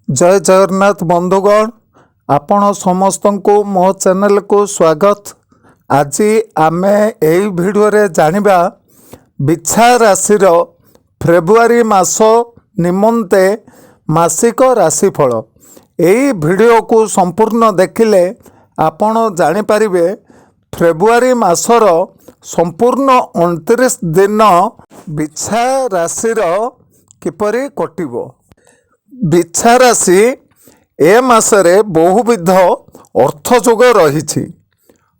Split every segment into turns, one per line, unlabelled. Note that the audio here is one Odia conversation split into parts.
ଜୟ ଜଗନ୍ନାଥ ବନ୍ଧୁଗଣ, ଆପଣ ସମସ୍ତଙ୍କୁ ମୋ ଚ୍ୟାନେଲକୁ ସ୍ୱାଗତ। ଆଜି ଆମେ ଏହି ଭିଡ଼ିଓରେ ଜାଣିବା ବିଛା ରାଶିର ଫେବୃଆରୀ ମାସ ନିମନ୍ତେ ମାସିକ ରାଶିଫଳ। ଏହି ଭିଡ଼ିଓକୁ ସମ୍ପୂର୍ଣ୍ଣ ଦେଖିଲେ ଆପଣ ଜାଣିପାରିବେ ଫେବୃଆରୀ ମାସର ସମ୍ପୂର୍ଣ୍ଣ 29 ଦିନ ବିଛା ରାଶିର କିପରି କଟିବ। ବିଛା ରାଶି, ଏ ମାସରେ ବହୁବିଧ ଅର୍ଥଯୋଗ ରହିଛି।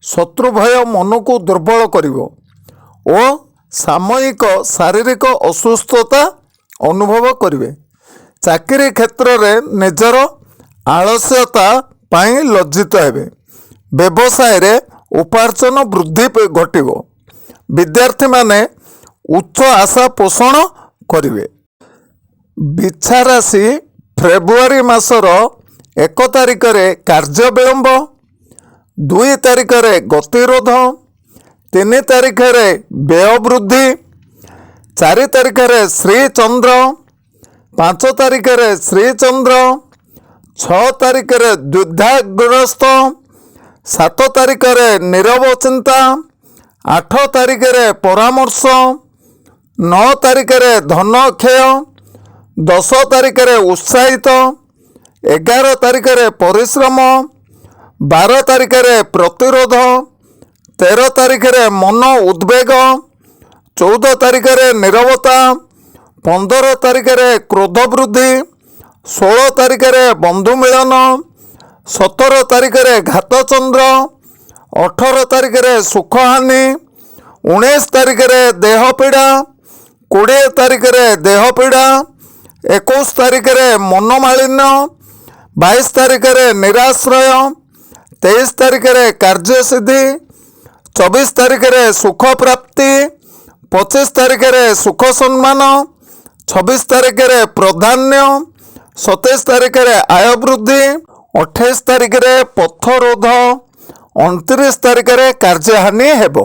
ଶତ୍ରୁ ଭୟ ମନକୁ ଦୁର୍ବଳ କରିବ ଓ ସାମୟିକ ଶାରୀରିକ ଅସୁସ୍ଥତା ଅନୁଭବ କରିବେ। ଚାକିରି କ୍ଷେତ୍ରରେ ନିଜର ଆଳସ୍ୟତା ପାଇଁ ଲଜ୍ଜିତ ହେବେ। ବ୍ୟବସାୟରେ ଉପାର୍ଜନ ବୃଦ୍ଧି ଘଟିବ। ବିଦ୍ୟାର୍ଥୀମାନେ ଉଚ୍ଚ ଆଶା ପୋଷଣ କରିବେ। ବିଛା ରାଶି, ଫେବୃଆରୀ ମାସର 1 ତାରିଖରେ କାର୍ଯ୍ୟ ବିଳମ୍ବ, 2 ତାରିଖରେ ଗତିରୋଧ, 3 ତାରିଖରେ ବ୍ୟୟ ବୃଦ୍ଧି, 4 ତାରିଖରେ ଶ୍ରୀଚନ୍ଦ୍ର, 5 ତାରିଖରେ ଶ୍ରୀଚନ୍ଦ୍ର, 6 ତାରିଖରେ ଦ୍ୱିଧାଗ୍ରସ୍ତ, 7 ତାରିଖରେ ନିରବ ଚିନ୍ତା, 8 ତାରିଖରେ ପରାମର୍ଶ, 9 ତାରିଖରେ ଧନ କ୍ଷୟ, 10 ତାରିଖରେ ଉତ୍ସାହିତ, 11 ତାରିଖରେ ପରିଶ୍ରମ, 12 ତାରିଖରେ ପ୍ରତିରୋଧ, 13 ତାରିଖରେ ମନ ଉଦ୍ବେଗ, 14 ତାରିଖରେ ନିରବତା, 15 ତାରିଖରେ କ୍ରୋଧ ବୃଦ୍ଧି, 16 ତାରିଖରେ ବନ୍ଧୁ ମିଳନ, 17 ତାରିଖରେ ଘାତଚନ୍ଦ୍ର, 18 ତାରିଖରେ ସୁଖହାନି, 19 ତାରିଖରେ ଦେହ ପୀଡ଼ା, 20 ତାରିଖରେ ଦେହ ପୀଡ଼ା, 21 ତାରିଖରେ ମନୋମାଳିନ୍ୟ, 22 ତାରିଖରେ ନିରାଶ୍ରୟ, 23 ତାରିଖରେ କାର୍ଯ୍ୟସିଦ୍ଧି, 24 ତାରିଖରେ ସୁଖ ପ୍ରାପ୍ତି, 25 ତାରିଖରେ ସୁଖ ସମ୍ମାନ, 26 ତାରିଖରେ ପ୍ରାଧାନ୍ୟ, 27 ତାରିଖରେ ଆୟ ବୃଦ୍ଧି, 28 ତାରିଖରେ ପଥରୋଧ, 29 ତାରିଖରେ କାର୍ଯ୍ୟହାନି ହେବ।